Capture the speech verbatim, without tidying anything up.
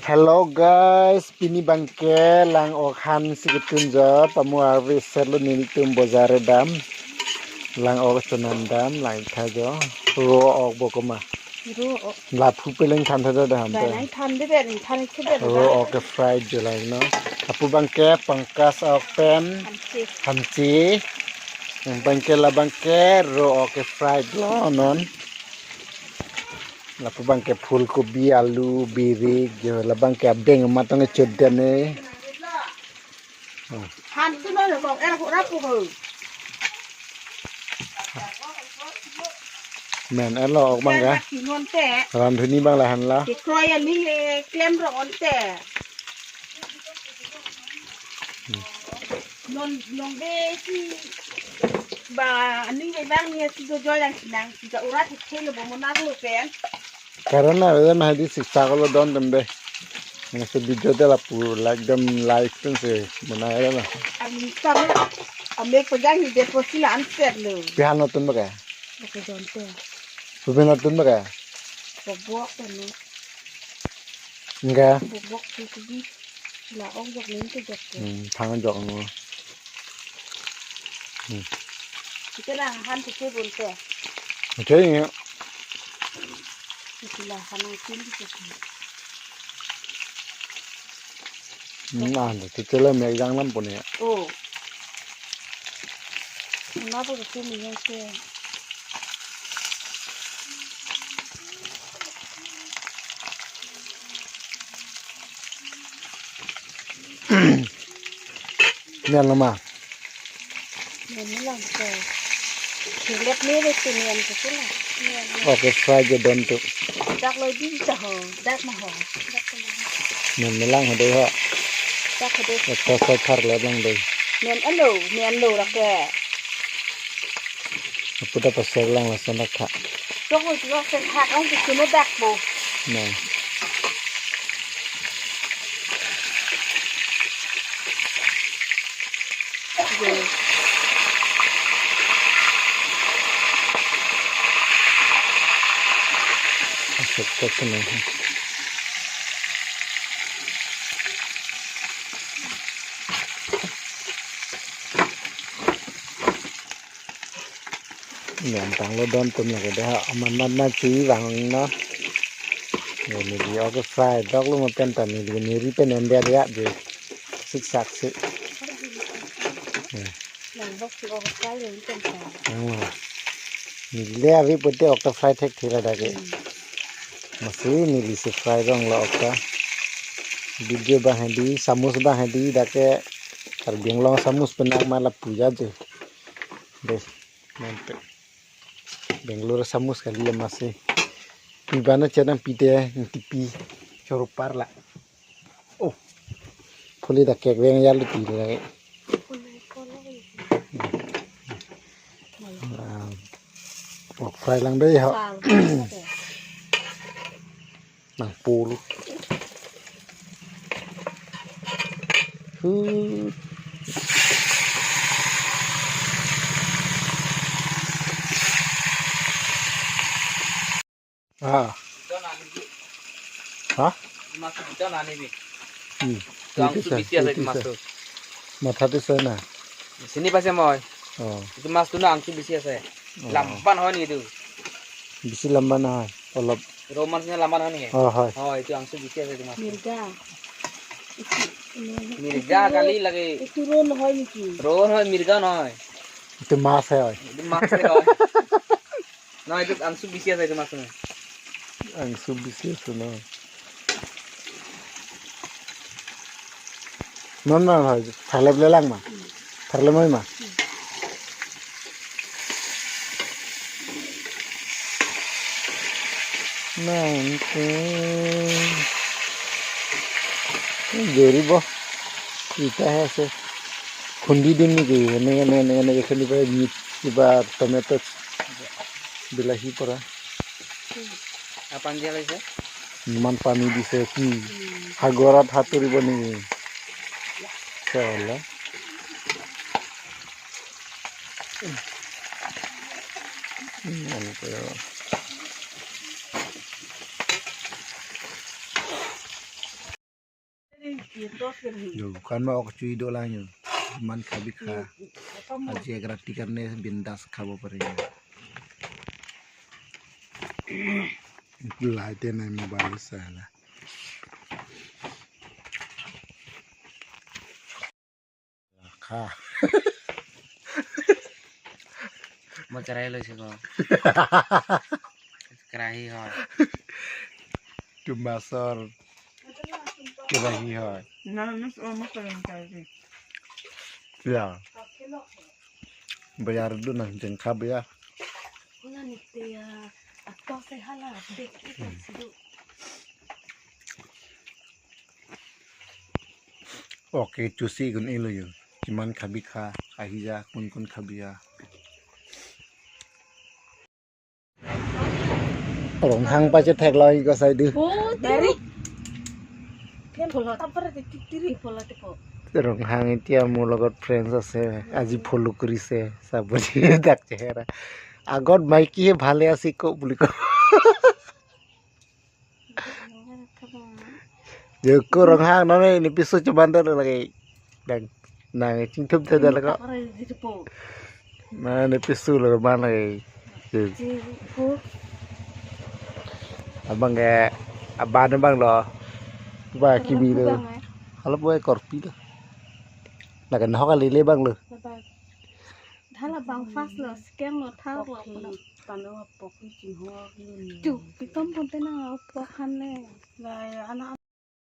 Hello guys, pini abangke lang-ok han si ketunjot, pamu arve serlo nelitum bojar dam. Lang-ok chonan dam, lang-ik tha jo. Ro-ok bo koma. Ro-ok. Laphu peleng than tha jo dam. Bai nang than de ber, nang than ikse ber. Ro-ok ke fried jo lang no. Lapu abangke pangkas ok pen. Hamsi. Hamsi. Yang abangke labangke ro-ok ke fried lo non. Lapu abangke phulkobi, alu, birik, jo labangke abeng amat tong chot dam ne. Hmm. Han tu na kong er ko rapu ko. Men elo ok abang ka. Ki non te. Ran thuni abang la han la. Ki kroya ni, eh, klem ro on te. Hmm. Non, non be si ba aning be bang ni si do joy lang sinang, si ka urat hi khelo bo monak lo pen. Karan na, eh, na di siksa ko lo don dem be. Nang se video de lapu like dem like pen se mona era na. Ang tam, ang mek pajang ni de po sila an set lo. Pihan notun ba ka? Oke, don te. Pupen notun ba ka? Bobok pen no. Enggak. Bobok tu tu di. La ong jok ning tu jok tu. Hmm, thang jok ngo. Hmm. Kita dah han tu tu bun tu. Oke, ya. Kita lah han nang kin tu tu. Hmm, ah, tu tu le mek jang lam pun ya. Oh. Kenapa tu tu mek jang tu? Mian lama. Mian lang ko. Kilet ni le tu mian ko sila. Mian. Oke, fry je don tu. Dak lo di ta ho, dak ma ho. Mian melang ho dei ho. Dak ho dei. Oke, fry thar le lang dei. Mian alo, mian lo rak ke. Apu ta pasar lang lason dak tha. Sok mo sok sen hak ang tu suno dak bo. No. Sok sok sen. Nyan tanglo don tum lake dah, aman man na chi vang na. Yo, neli oke fry dok lo ma pen ta neli neri pen en dia dia je. Siksak si. Ya. Lang bok si oke fry lo pen ta. Ang ma. Neli le avi pute oke fry thek thila dak ke. Hmm. Masi neli si fry dong lo oke. Video bang hedi, samus bang hedi dak ke. Karbi Anglong samus penak ma lapu ja je. Deh. Nante. Bangalore samus kali ya masi. Pi bana chedang pite, tipi choro parla. Oh. Puli dak kek veng ya luti lagi. Ah, pork fry lang dei ho. Nang pulu. Huh. Ah. Hah? Mas kita nani bi. Hmm. Itu ang itu su saya, bisi asa itu itu mas saya. Tu. Matha tu saya na. Sini pas ya, Moy. Oh. Itu mas tu na ang su bisi asa. Oh. Lamban ho ni itu. Bisi lamban na. Olop. Roman sini lamban ho ni. Oh, hai. Oh, itu ang su bisi asa itu mas. Mirga. Itu, ini, Mirga itu kali ro-, lagi. Itu ron ho ni ki. Ron ho, mirga no. Itu mas hai. Itu mas hai. Nah, itu ang su bisi asa itu mas tu. Ang su bisi asa na. Non non hai, tharlep le lang ma. Tharlep mai ma. Nang ke. Jori bo. Kita hai se. Khundi din ni ke. Ene, ene, ene, ene, ene, ene, ene, tomato. Bilahi pora. Apan dia lagi. Iman pani dise ki. Hmm. Hagorat haturi boni. Salah. Hmm, ano kaya? Yo, kan ma ok chui do lang yo. Jiman khabi kha. Aji ek rati karne bindas khabo pare yo. Lai te nai mobile sa la. Kha. Mo karai lo si ko. Karahi ho. Tumasor. Karahi ho. Na, mas, oh, mas, karai. Ya. Bayar dun na jengkha ya. Hala niti ya. Ato se hala dek ikan sidu. Okay, chusi kun ilo yo. Jiman khabi kha, ahija kun kun khabi ya. Ronghang pachethek lo iko sai du. Oh, dari. Phulot. Tapar titiri phulot ko. Ronghang etiya mo logot friends ase, aji follow kurise, saburi dak chehera. Agot maiki he bhale ase ko buli ko. Joko Ronghang nane ne piso chuman do lagi. Dang nang chingthum theda lako. Nane piso lo man lagi. Abang ke aban abang lo. Ba kimi lo. Halo boy korpi lo. Lagan hok lele bang lo. Dhala bang fast lo, scam lo, thar lo. Pokhi, pano pokhi chingho yun. Chu, pitom ponte na pokhan le. La, ana